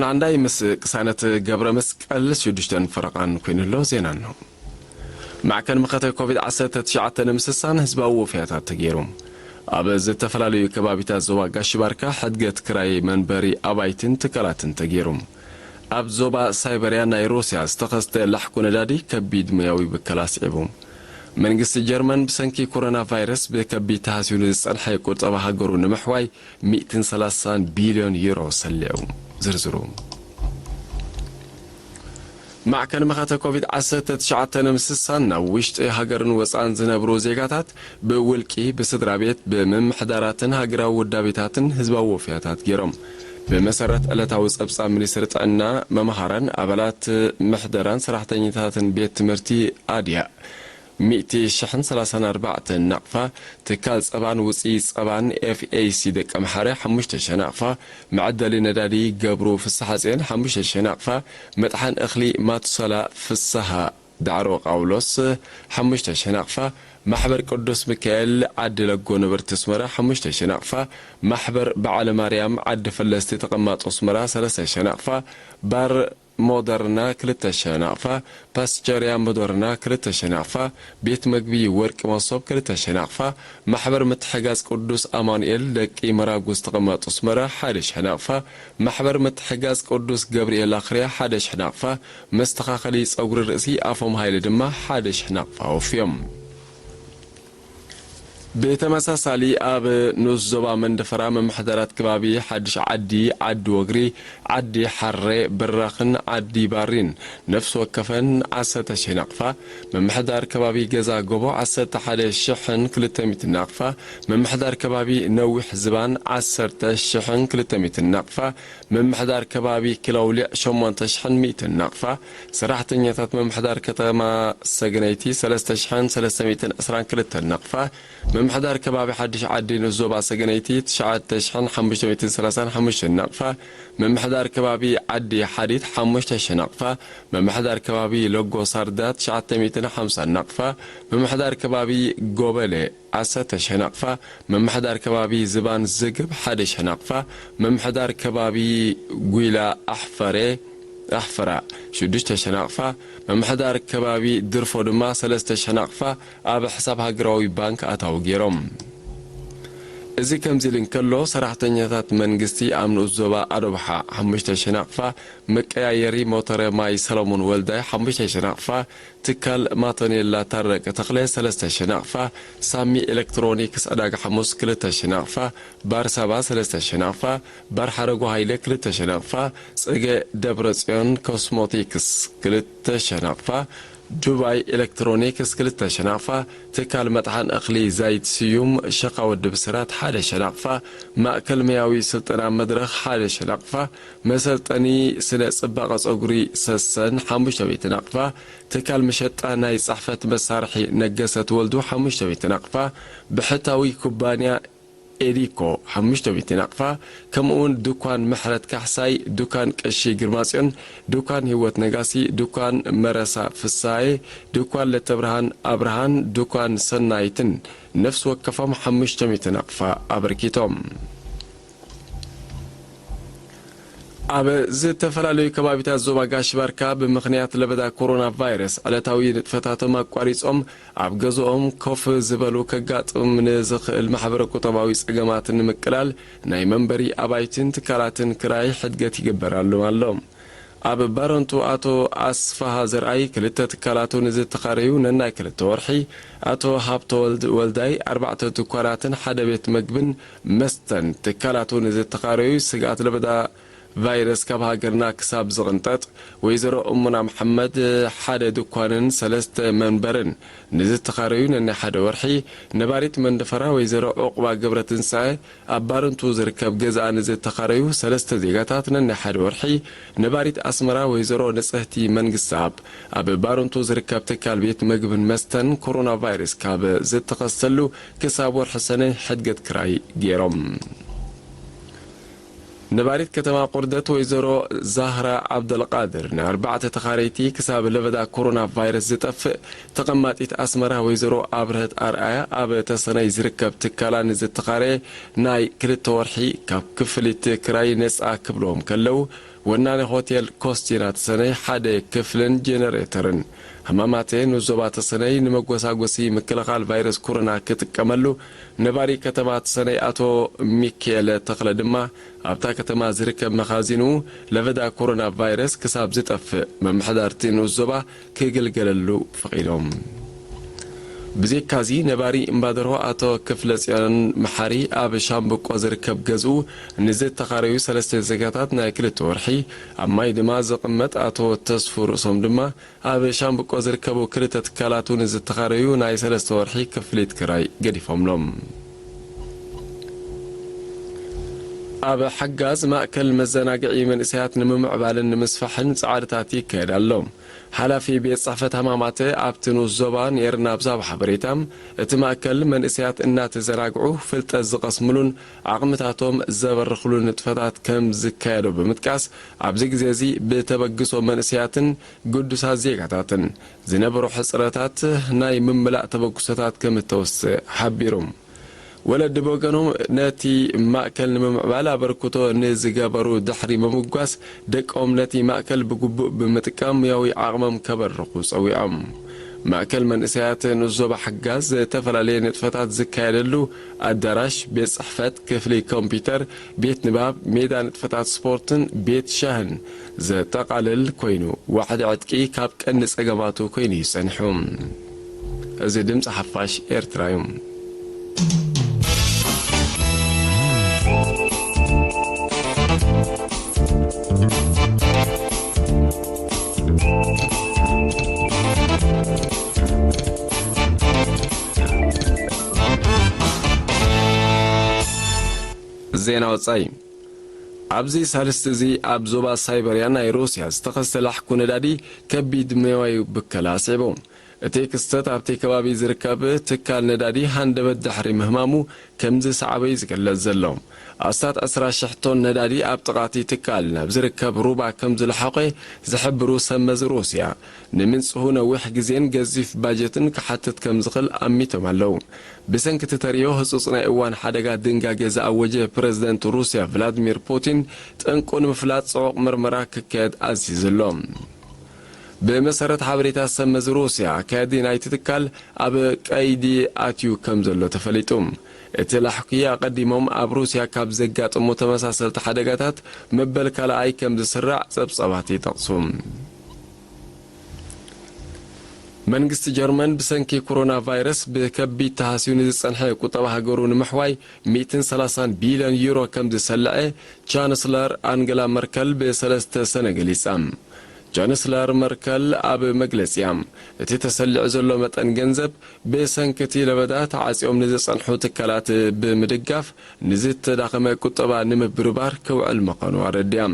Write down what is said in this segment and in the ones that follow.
ዓንዳይ ምስ ቅሳነት ገብረ መስቀል ሽዱሽተን ፈረቓን ኮይኑሎ። ዜና እንሆ። ማዕከን መኸተ ኮቪድ ዓሰርተ ትሽዓተ ንምስሳን ህዝባዊ ወፍያታት ተገይሩ። ኣብ ዝተፈላለዩ ከባቢታት ዞባ ጋሽ ባርካ ሕድገት ክራይ መንበሪ ኣባይትን ትካላትን ተገይሩ። ኣብ ዞባ ሳይበርያ ናይ ሩስያ ዝተኸስተ ላሕኩ ነዳዲ ከቢድ ሞያዊ ብከላ ኣስዒቡ። መንግስቲ ጀርመን ብሰንኪ ኮሮና ቫይረስ ብከቢድ ተሃስዩ ንዝጸንሐ ቁጠባ ሃገሩ ንምሕዋይ ሚእትን ሰላሳን ቢልዮን ዩሮ ሰሊዑ። ዝርዝሩ። ማዕከን መኸተ ኮቪድ ዓሰርተ ትሽዓተ ንምስሳን ናብ ውሽጢ ሃገርን ወጻእን ዝነብሩ ዜጋታት ብውልቂ፣ ብስድራ ቤት፣ ብምምሕዳራትን ሃገራዊ ውዳቤታትን ህዝባዊ ወፍያታት ገይሮም። ብመሰረት ዕለታዊ ጸብጻብ ሚኒስትሪ ጥዕና፣ መምሃራን፣ ኣባላት ምሕደራን ሰራሕተኛታትን ቤት ትምህርቲ ኣድያ ሚእቲ ሽሕን ሰላሳን ኣርባዕተን ናቕፋ፣ ትካል ጸባን ውጽኢት ጸባን ኤፍ ኤ ሲ ደቀምሓረ ሓሙሽተ ሽሕ ናቕፋ፣ መዐደሊ ነዳዲ ገብሩ ፍስሓጽዮን ሓሙሽተ ሽሕ ናቕፋ፣ መጥሓን እኽሊ ማቱሳላ ፍስሃ ዳዕሮ ጳውሎስ ሓሙሽተ ሽሕ ናቕፋ፣ ማሕበር ቅዱስ ሚካኤል ዓዲ ለጎ ነበርቲ ኣስመራ ሓሙሽተ ሽሕ ናቕፋ፣ ማሕበር በዓለ ማርያም ዓዲ ፈለስቲ ተቐማጦ ኣስመራ ሰለስተ ሽሕ ናቕፋ፣ ባር ሞደርና ክልተ ሽሕ ናቕፋ፣ ፓስቸርያ ሞደርና ክልተ ሽሕ ናቕፋ፣ ቤት መግቢ ወርቂ መሶብ ክልተ ሽሕ ናቕፋ፣ ማሕበር ምትሕጋዝ ቅዱስ ኣማኑኤል ደቂ መራጉዝ ተቐማጦ ኣስመራ ሓደ ሽሕ ናቕፋ፣ ማሕበር ምትሕጋዝ ቅዱስ ገብርኤል ኣኽርያ ሓደ ሽሕ ናቕፋ፣ መስተኻኸሊ ጸጉሪ ርእሲ ኣፎም ሃይለ ድማ ሓደ ሽሕ ናቕፋ ኣወፍዮም። ብተመሳሳሊ ኣብ ንኡስ ዞባ መንደፈራ ምምሕዳራት ከባቢ ሓድሽ ዓዲ፣ ዓዲ ወግሪ፣ ዓዲ ሓሬ፣ ብራኽን ዓዲ ባሪን ነፍሲ ወከፈን ዓሰርተ ሽሕ ናቕፋ፣ ምምሕዳር ከባቢ ገዛ ጎቦ ዓሰርተ ሓደ ሽሕን ክልተ ሚእትን ናቕፋ፣ ምምሕዳር ከባቢ ነዊሕ ዝባን ዓሰርተ ሽሕን ክልተ ሚእትን ናቕፋ፣ ምምሕዳር ከባቢ ኪላውሊዕ ሸሞንተ ሽሕን ሚእትን ናቕፋ፣ ሰራሕተኛታት ምምሕዳር ከተማ ሰገነይቲ ሰለስተ ሽሕን ሰለስተ ሚእትን ዕስራን ክልተን ናቕፋ፣ ምምሕዳር ከባቢ ሓድሽ ዓዲ ንኡስ ዞባ ሰገነይቲ ትሽዓተ ሽሕን ሓሙሽተ ሚእትን ሰላሳን ሓሙሽተን ናቕፋ፣ ምምሕዳር ከባቢ ዓዲ ሓዲት ሓሙሽተ ሽሕ ናቕፋ፣ ምምሕዳር ከባቢ ሎጎ ሳርዳ ትሽዓተ ሚእትን ሓምሳን ናቕፋ፣ ምምሕዳር ከባቢ ጎበለ ዓሰርተ ሽሕ ናቕፋ፣ ምምሕዳር ከባቢ ዝባን ዝግብ ሓደ ሽሕ ናቕፋ፣ ምምሕዳር ከባቢ ጒላ ኣሕፈረ፣ ኣሕፈራ ሽዱሽተ ሽሕ ናቕፋ፣ ምምሕዳር ከባቢ ድርፎ ድማ ሰለስተ ሽሕ ናቕፋ ኣብ ሕሳብ ሃገራዊ ባንክ ኣታዊ ገይሮም። እዚ ከምዚ ኢሉ እንከሎ፣ ሰራሕተኛታት መንግስቲ ኣብ ንኡስ ዞባ ኣዶብሓ ሓሙሽተ ሽሕ ናቕፋ፣ መቀያየሪ ሞተረ ማይ ሰለሞን ወልዳይ ሓሙሽተ ሽሕ ናቕፋ፣ ትካል ማቶኔላ ታረቀ ተኽለ ሰለስተ ሽሕ ናቕፋ፣ ሳሚ ኤሌክትሮኒክስ ዕዳጋ ሓሙስ ክልተ ሽሕ ናቕፋ፣ ባር ሳባ ሰለስተ ሽሕ ናቕፋ፣ ባር ሓረጎ ሃይለ ክልተ ሽሕ ናቕፋ፣ ጽገ ደብረ ጽዮን ኮስሞቲክስ ክልተ ሽሕ ናቕፋ፣ ዱባይ ኤሌክትሮኒክስ ክልተ ሽሕ ናቕፋ፣ ትካል መጥሓን እኽሊ ዛይት ስዩም ሸኻ ወዲ ብስራት ሓደ ሽሕ ናቕፋ፣ ማእከል መያዊ ስልጠና መድረኽ ሓደ ሽሕ ናቕፋ፣ መሰልጠኒ ስነ ጽባቐ ጸጉሪ ሰሰን ሓሙሽተ ሚእቲ ናቕፋ፣ ትካል መሸጣ ናይ ጽሕፈት መሳርሒ ነገሰ ተወልዱ ሓሙሽተ ሚእቲ ናቕፋ፣ ብሕታዊ ኩባንያ ኤዲኮ ሓሙሽተ ሚእቲ ናቕፋ፣ ከምኡውን ድኳን ምሕረት ካሕሳይ፣ ድኳን ቀሺ ግርማጽዮን፣ ድኳን ህይወት ነጋሲ፣ ድኳን መረሳ ፍሳዬ፣ ድኳን ለተብርሃን ኣብርሃን ድኳን ሰናይትን ነፍሲ ወከፎም ሓሙሽተ ሚእቲ ናቕፋ ኣበርኪቶም። ኣብ ዝተፈላለዩ ከባቢታት ዞባ ጋሽ ባርካ ብምኽንያት ለበዳ ኮሮና ቫይረስ ዕለታዊ ንጥፈታቶም ኣቋሪጾም ኣብ ገዝኦም ኮፍ ዝበሉ ከጋጥም ንዝኽእል ማሕበረ ቁጠባዊ ጸገማት ንምቅላል ናይ መንበሪ ኣባይትን ትካላትን ክራይ ሕድገት ይግበራሎም ኣሎ። ኣብ ባረንቱ ኣቶ ኣስፋሃ ዘርኣይ ክልተ ትካላቱ ንዝተኻረዩ ነናይ ክልተ ወርሒ፣ ኣቶ ሃብተወልድ ወልዳይ ኣርባዕተ ድኳናትን ሓደ ቤት መግብን መስተን ትካላቱ ንዝተኻረዩ ስግኣት ለበዳ ቫይረስ ካብ ሃገርና ክሳብ ዝቕንጠጥ፣ ወይዘሮ እሙና መሓመድ ሓደ ድኳንን ሰለስተ መንበርን ንዝተኻረዩ ነናይ ሓደ ወርሒ፣ ነባሪት መንደፈራ ወይዘሮ ዑቕባ ገብረትንሳኤ ኣብ ባረንቱ ዝርከብ ገዝኣ ንዝተኻረዩ ሰለስተ ዜጋታት ነናይ ሓደ ወርሒ፣ ነባሪት ኣስመራ ወይዘሮ ንጽህቲ መንግስተኣብ ኣብ ባረንቱ ዝርከብ ትካል ቤት መግብን መስተን ኮሮና ቫይረስ ካብ ዝተኸሰተሉ ክሳብ ወርሒ ሰነ ሕድገት ክራይ ገይሮም። ነባሪት ከተማ ቁርደት ወይዘሮ ዛህራ ዓብደልቃድር፣ ንኣርባዕተ ተኻረይቲ ክሳብ ለበዳ ኮሮና ቫይረስ ዝጠፍእ፣ ተቐማጢት ኣስመራ ወይዘሮ ኣብርሀት ኣርኣያ፣ ኣብ ተሰነይ ዝርከብ ትካላ ንዝተኻረየ ናይ ክልተ ወርሒ ካብ ክፍሊት ክራይ ነጻ ክብልዎም ከለዉ፣ ወናኒ ሆቴል ኮስቲና ተሰነይ ሓደ ክፍልን ጀነሬተርን፣ ህማማተ ንዞባ ተሰነይ ንመጎሳጎሲ ምክልኻል ቫይረስ ኮሮና ክጥቀመሉ፣ ነባሪ ከተማ ተሰነይ ኣቶ ሚካኤል ተኽለ ድማ፣ ኣብታ ከተማ ዝርከብ መኻዚኑ ለበዳ ኮሮና ቫይረስ ክሳብ ዝጠፍእ፣ መምሕዳርቲ ንኡስ ዞባ ክግልገለሉ ፈቒዶም። ብዘይካዚ፣ ነባሪ እምባደርሆ ኣቶ ክፍለ ጽዮን መሓሪ፣ ኣብ ሻምብቆ ዝርከብ ገዝኡ ንዝተኻረዩ ሰለስተ ዜጋታት ናይ ክልተ ወርሒ፣ ኣብ ማይ ድማ ዝቕመጥ ኣቶ ተስፉ ርእሶም ድማ፣ ኣብ ሻምብቆ ዝርከቡ ክልተ ትካላቱ ንዝተኻረዩ ናይ ሰለስተ ወርሒ ክፍሊት ክራይ ገዲፎምሎም። ኣብ ሓጋዝ ማእከል መዘናግዒ መንእሰያት ንምምዕባልን ንምስፋሕን ጻዕርታት ይካየድ ኣሎ። ሓላፊ ቤት ጽሕፈት ሃማማተ ኣብቲ ንኡስ ዞባ ንኤርና ኣብ ዝሃቦ ሓበሬታ፣ እቲ ማእከል መንእሰያት እናተዘናግዑ ፍልጠት ዝቐስምሉን ዓቕምታቶም ዘበርኽሉን ንጥፈታት ከም ዝካየዶ ብምጥቃስ፣ ኣብዚ ግዜ እዚ ብተበግሶ መንእሰያትን ግዱሳት ዜጋታትን ዝነበሩ ሕጽረታት ናይ ምምላእ ተበግሶታት ከም እተወስደ ሓቢሩ። ወለዲ ብወገኖም፣ ነቲ ማእከል ንምምዕባል ኣበርክቶ ንዝገበሩ ድሕሪ ምምጓስ፣ ደቆም ነቲ ማእከል ብግቡእ ብምጥቃም ሙያዊ ዓቕሞም ከበርኹ ጸዊዖም። ማእከል መንእሰያት ንኡስ ዞባ ሓጋዝ ዝተፈላለየ ንጥፈታት ዝካየደሉ ኣዳራሽ፣ ቤት ጽሕፈት፣ ክፍሊ ኮምፒውተር፣ ቤት ንባብ፣ ሜዳ ንጥፈታት ስፖርትን ቤት ሻህን ዘጠቓልል ኮይኑ፣ ዋሕዲ ዕጥቂ ካብ ቀንዲ ጸገማቱ ኮይኑ እዩ ጸኒሑ። እዚ ድምጺ ሓፋሽ ኤርትራ እዩ። ዜና ወጻኢ። ኣብዚ ሳልስቲ እዚ ኣብ ዞባ ሳይበርያ ናይ ሩስያ ዝተኸስተ ላሕኩ ነዳዲ ከቢድ ሞያዊ ብከላ ኣስዒቡ። እቲ ክስተት ኣብቲ ከባቢ ዝርከብ ትካል ነዳዲ ሃንደበት ድሕሪ ምህማሙ ከም ዝሰዓበ እዩ ዝግለጽ ዘሎ። ኣስታት ዕስራ ሽሕ ቶን ነዳዲ ኣብ ጥቓ እቲ ትካል ናብ ዝርከብ ሩባ ከም ዝለሓቖ ዝሕብሩ ሰብ መዚ ሩስያ፣ ንምንጽሁ ነዊሕ ግዜን ገዚፍ ባጀትን ክሓትት ከም ዝኽእል ኣሚቶም ኣለዉ። ብሰንኪ እቲ ተርእዮ ህጹጽ ናይ እዋን ሓደጋ ድንጋገ ዝኣወጀ ፕረዚደንት ሩስያ ቭላድሚር ፑቲን፣ ጠንቁ ንምፍላጥ ጽዑቕ መርመራ ክካየድ ኣዚዙ ኣሎ። ብመሰረት ሓበሬታ ሰብ መዚ ሩስያ፣ ኣካያዲ ናይቲ ትካል ኣብ ቀይዲ ኣትዩ ከም ዘሎ ተፈሊጡ። እቲ ላሕኪ ኣቐዲሞም ኣብ ሩስያ ካብ ዘጋጠሙ ተመሳሰልቲ ሓደጋታት መበል ካልኣይ ከም ዝስራዕ ጸብጻባት ይጠቕሱ። መንግስቲ ጀርመን ብሰንኪ ኮሮና ቫይረስ ብከቢድ ተሃስዩ ንዝጸንሐ ቁጠባ ሃገሩ ንምሕዋይ ሚእትን ሰላሳን ቢልዮን ዩሮ ከም ዝሰልዐ ቻንስለር ኣንገላ መርከል ብሰለስተ ሰነ ገሊጻ። ቻንስለር መርከል ኣብ መግለጺኣ፣ እቲ ተሰሊዑ ዘሎ መጠን ገንዘብ ብሰንኪ እቲ ለበዳ ተዓጽዮም ንዝጸንሑ ትካላት ብምድጋፍ ንዝተዳኸመ ቁጠባ ንምብርባር ክውዕል ምዃኑ ኣረዲኣ።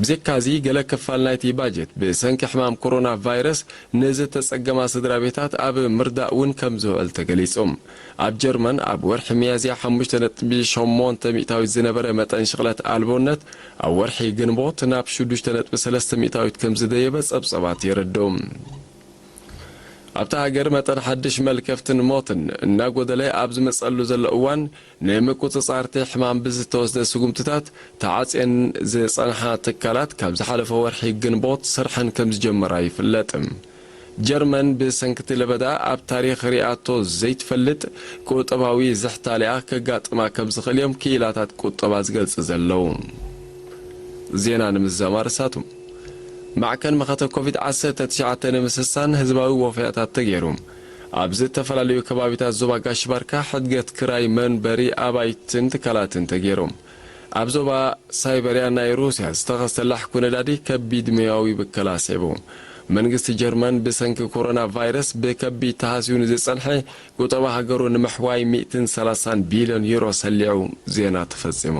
ብዘካዚ፣ ገለ ክፋል ናይቲ ባጀት ብሰንኪ ሕማም ኮሮና ቫይረስ ንዝተጸገማ ስድራ ቤታት ኣብ ምርዳእ እውን ከም ዝውዕል ተገሊጹ። ኣብ ጀርመን ኣብ ወርሒ ሚያዝያ ሓሙሽተ ነጥቢ ሸሞንተ ሚእታዊት ዝነበረ መጠን ሽቕለት ኣልቦነት፣ ኣብ ወርሒ ግንቦት ናብ ሽዱሽተ ነጥቢ ሰለስተ ሚእታዊት ከም ዝደየበ ጸብጻባት የረድኡ። ኣብታ ሃገር መጠን ሓድሽ መልከፍትን ሞትን እናጎደለ ኣብ ዝመጸሉ ዘሎ እዋን፣ ንምቁጽጻር እቲ ሕማም ብዝተወስደ ስጉምትታት፣ ተዓጽየን ዝጸንሓ ትካላት ካብ ዝሓለፈ ወርሒ ግንቦት ስርሐን ከም ዝጀመራ ይፍለጥ። ጀርመን ብሰንኪ እቲ ለበዳ ኣብ ታሪኽ ሪኣቶ ዘይትፈልጥ ቁጠባዊ ዝሕታሊኣ ከጋጥማ ከም ዝኽእል እዮም ክኢላታት ቁጠባ ዝገልጽ ዘለዉ። ዜና ንምዝዛም ኣርእስታቱ። ማዕከን መኸተ ኮቪድ ዓሰርተ ትሽዓተ ንምስሳን ህዝባዊ ወፈያታት ተገይሩ። ኣብ ዝተፈላለዩ ከባቢታት ዞባ ጋሽ ባርካ ሕድገት ክራይ መንበሪ ኣባይትን ትካላትን ተገይሩ። ኣብ ዞባ ሳይበርያ ናይ ሩስያ ዝተኸስተ ላሕኩ ነዳዲ ከቢድ ሞያዊ ብከላ ኣስዒቡ። መንግስቲ ጀርመን ብሰንኪ ኮሮና ቫይረስ ብከቢድ ተሃስዩ ንዝጸንሐ ቁጠባ ሃገሩ ንምሕዋይ ሚእትን ሰላሳን ቢልዮን ዩሮ ሰሊዑ። ዜና ተፈጺሙ።